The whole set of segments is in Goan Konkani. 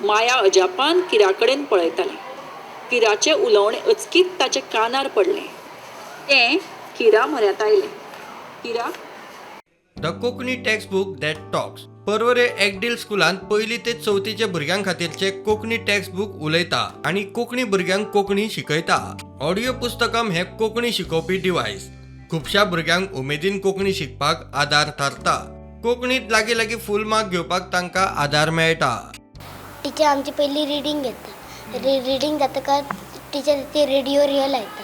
माया अजापान किरा कडेन पळयतालें. किराचें उलोवणें अचकीत ताच्या कानार पडलें. तें किरा म्हऱ्यांत आयलें. किरा. The Konkani textbook that talks. Porvorim एकडील स्कुलांत पयली ते चवथीच्या भुरग्यां खातीरचे कोंकणी टेक्स्ट बूक उलयता आनी कोंकणी भुरग्यांक कोंकणी शिकयता. ऑडियो पुस्तकम हें कोंकणी शिकोवपी डिवायस खुबश्या भुरग्यांक उमेदीन कोंकणी शिकपाक आदार थारता. कोंकणीत लागीं लागीं फूल मार्क घेवपाक तांकां आदार मेळटा. टिचर आमची पयली रिडींग घेता. रिडींग जातकच टिचर ती रेडियो रियल लायता.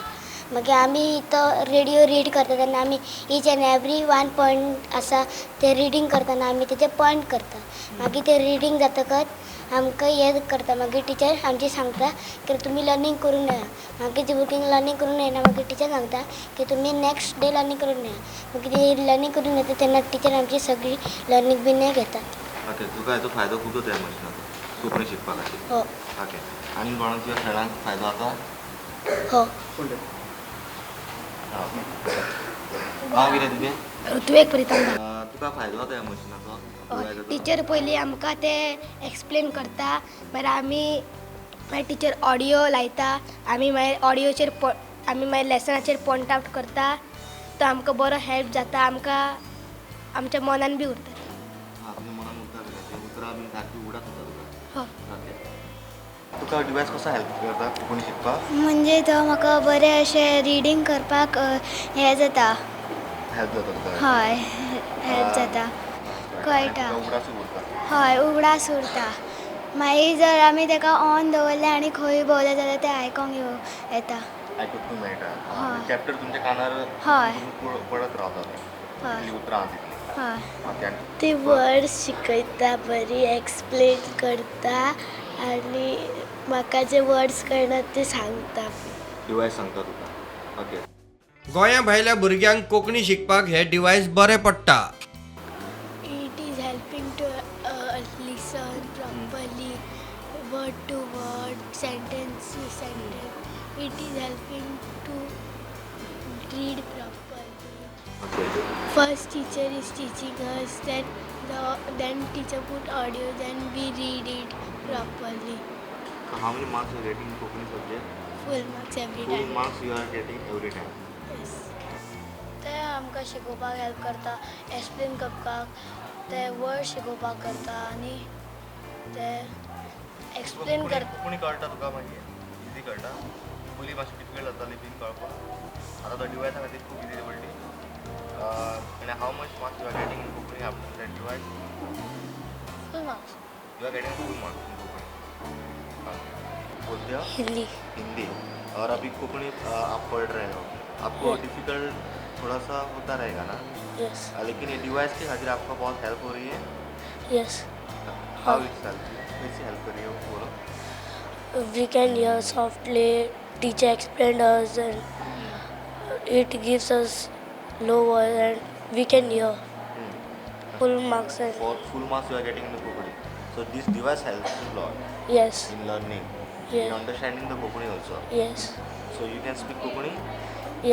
मागीर आमी तो रेडियो रीड करता तेन्ना आमी each and every one point आसा ते रिडींग करतना आमी तेजे पॉयंट करता. मागीर ते रिडींग जातकच आमकां हें करता. मागीर टिचर आमची सांगता की तुमी लर्नींग करून येया. मागीर ती भुरगीं लर्नींग करून येना. मागीर टिचर सांगता की तुमी नॅक्स्ट डे लर्नींग करून येया. मागीर ती लर्नींग करून येता तेन्ना टिचर आमची सगळी लर्नींग बीन घेतात. ओके, तुका हेचो फायदो खूब जाता ह्या मशिनाचो कोंकणी शिकपा खातीर? हो. ओके, आनी कोणाक तुज्या फ्रेंडांक फायदो जाता? हो. नांव कितें तुजें? ऋतुवेक प्रितम. तुका फायदो जाता ह्या मशिनाचो? टिचर पयलीं आमकां ते एक्सप्लेन करता. मागीर आमी मागीर टिचर ऑडियो लायता. आमी मागीर ऑडियोचेर आमी मागीर लेसनाचेर पॉयंट आवट करता. तो आमकां बरो हेल्प जाता. आमकां आमच्या मनान बी उरता. हां, तुज्या मनान उरता बी, उतरां बीन सारकी उडास जाता तुका? हो. ओके, तुका डिवायस कसो हेल्प करता कोंकणी शिकपाक? म्हणजे तो म्हाका बरें अशें रिडींग करपाक हें जाता. हेल्प जाता तुका? हय, हेल्प जाता, कळटा. तुका उगडासूय उरता? हय, उगडास उरता. मागीर जर आमी ताका ऑन दवरलें आनी खंय भोंवले जाल्यार तें आयकोंक येता. आयकूंक मेळटा. हय. चॅप्टर तुमच्या कानार हय. पडत रावता ते. हय. कितलीं उतरां आहा तितलीं. हय. ओके, आनी ती वर्ड्स शिकयता, बरी एक्सप्लेन करता आनी म्हाका जे वर्ड्स कळना ते सांगता. डिवायस सांगता तुका. ओके. गोंया भायल्या भुरग्यांक कोंकणी शिकपाक हें डिवायस बरें पडटा. It is helping to listen properly, word to word, sentence to sentence. It is helping to read properly. Okay. First teacher is teaching us, then teacher put audio, then we read it properly. So how many marks you are getting in Konkani subject? Full marks every full time. Marks you are getting every time? Yes. ते आमकां शिकोवपाक हेल्प करता, एक्सप्लेन करपाक, ते वर्ड शिकोवपाक करता आनी ते एक्सप्लेन करता. कोंकणी कळटा तुका मागीर? इजी कळटा? पयलीं मातशें डिफिकल्ट जाताली बीन कळपाक, आतां तो डिवायसा खातीर खूब इजी पडली. आनी how much marks you are getting in Konkani after that device? Full marks. You are getting full marks in Konkani. बोलते हो? हिंदी. हिंदी. और अभी कोंकणी आप पढ़ रहे हो, आपको डिफिकल्ट थोड़ा सा होता रहेगा ना? यस. लेकिन ये डिवाइस के खातिर आपको बहुत हेल्प हो रही है? यस. How it's help? कैसे हेल्प कर रही है वो बोलो. We can hear softly, teacher explained us and it gives us low voice and we can hear full marks and For full marks you are getting in the Konkani. So this device helps you a lot yes. in learning, in Yeah. understanding the Konkani also. Yes. So you can speak Konkani?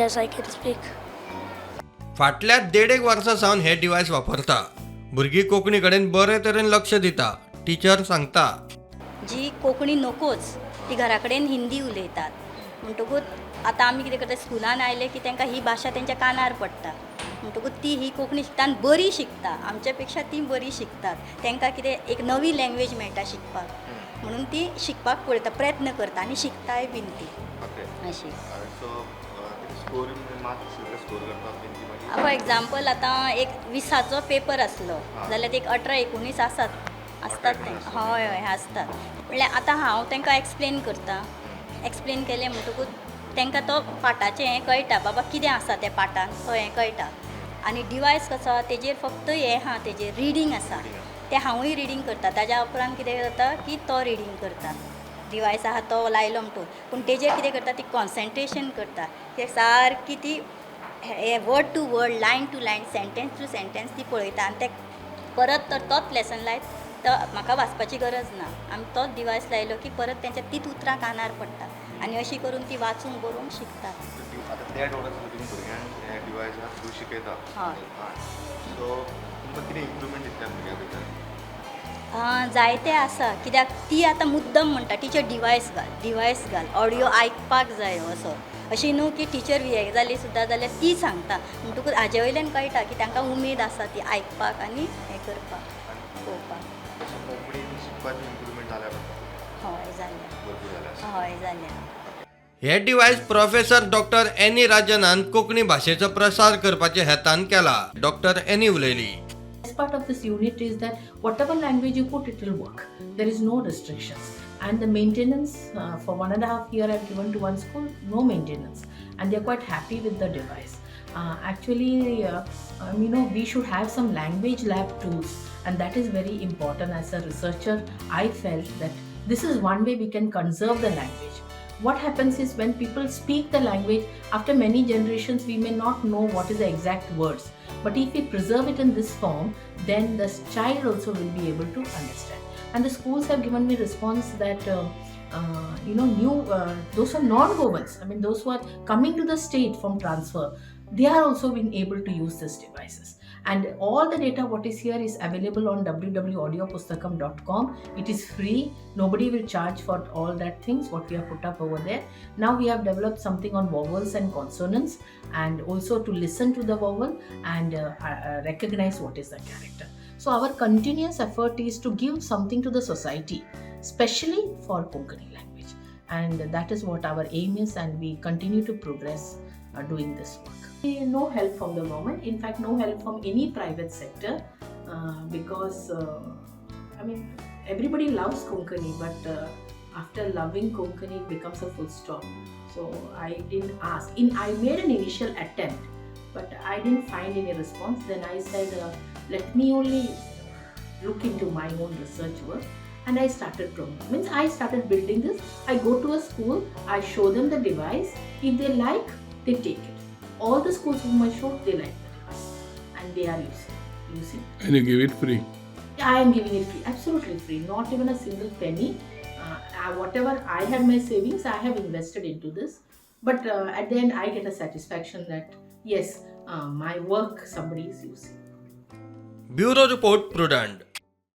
Yes, I can speak. फाटल्या देडेक वर्सां सावन हें डिवायस वापरता. भुरगीं कोंकणी कडेन बरे तरेन लक्ष दिता, टिचर सांगता. जी कोंकणी नकोच ती घरा कडेन हिंदी उलयतात. म्हणटकूच आतां आमी कितें करता, स्कुलान आयले की तांकां ही भाशा तेंच्या कानार पडटा. म्हणटकूच ती ही कोंकणी शिकता आनी बरी शिकता. आमच्या पेक्षा ती बरी शिकतात. तांकां कितें एक नवी लँग्वेज मेळटा शिकपाक, म्हणून ती शिकपाक पळयता, प्रयत्न करता आनी शिकताय बीन ती. अशी. सो स्कोर, मार्क्स स्कोर करतात तेंची मागीर? फॉर एग्जाम्पल, आतां एक 20चो पेपर आसलो जाल्यार एक 18 19 आसात, आसतात ते. 18-19. हय हय आसतात. म्हणल्यार आतां हांव तांकां एक्सप्लेन करता. एक्सप्लेन केलें म्हणटकूच तांकां तो पाठाचें हें कळटा, बाबा कितें आसा तें पाठान, तो हें कळटा. आनी डिवायस कसो आहा, तेजेर फक्त हें आहा, तेजेर रिडींग आसा. तें हांवूय रिडींग करता. ताज्या उपरांत कितें जाता की तो रिडींग करता. डिवायस आहा तो लायलो म्हणटकूच, पूण तेजेर कितें करता, ती कॉन्सन्ट्रेशन करता. ते सारकी ती हे word to word, line to line, sentence to sentence ती पळयता. आनी ते परत तर तोच लेसन लायत तो म्हाका वाचपाची गरज ना. आमी तोच डिवायस लायलो की परत तेंच्या तीच उतरां कानार पडटा आनी अशी करून ती वाचूंक बरोवंक शिकतात. आतां देड वर्स तुमी भुरग्यांक हे डिवायसा थ्रू शिकयता. हय. सो तुमकां कितें इम्प्रुवमेंट दिसता भुरग्यां भितर? जायते आसा, कित्याक ती आतां मुद्दम म्हणटा टिचर डिवायस घाल, डिवायस घाल, ऑडियो आयकपाक जाय असो. अशी न्हू की टिचर हें जाली सुद्दां जाल्यार ती सांगता, म्हणटकूच हाजे वयल्यान कळटा की तांकां उमेद आसा ती आयकपाक आनी हें करपाक, पळोवपाक. कोंकणी शिकपाची इम्प्रुवमेंट जाल्या? हय, जाल्या. भरपूर जाल्या? हय, जाल्या. हे डिवायस प्रोफेसर डॉक्टर एनी राजनान कोंकणी भाशेचो प्रसार करपाच्या हेतान केला. डॉक्टर एनी उलयली. Best part of this unit is that whatever language you put, it will work. There is no restrictions. And the maintenance for 1.5 year I've given to one school, no maintenance. And they're quite happy with the device. Actually, we should have some language lab tools, and that is very important. As a researcher, I felt that this is one way we can conserve the language. What happens is when people speak the language, after many generations, we may not know what is the exact words. But if we preserve it in this form, then the child also will be able to understand. And the schools have given me response that new those who are non-Goans, I mean those who are coming to the state from transfer, they are also being able to use these devices. And all the data what is here is available on www.audiopustakam.com. It is free. Nobody will charge for all that things what we have put up over there. Now we have developed something on vowels and consonants, and also to listen to the vowel and recognize what is the character. So our continuous effort is to give something to the society, especially for Konkani language, and that is what our aim is, and we continue to progress doing this work. No help from the government, in fact, no help from any private sector, because I mean, everybody loves Konkani, but after loving Konkani, it becomes a full stop. So I didn't ask. I made an initial attempt, but I didn't find any response. Then I said, let me only look into my own research work, and I started promoting. Means I started building this. I go to a school, I show them the device. If they like, they take it. All the schools whom I showed, they like the device, and they are using. And you give it free? I am giving it free, absolutely free, not even a single penny. Whatever I have my savings, I have invested into this. But at the end, I get a satisfaction that yes, my work somebody is using. Bureau report, Prudent.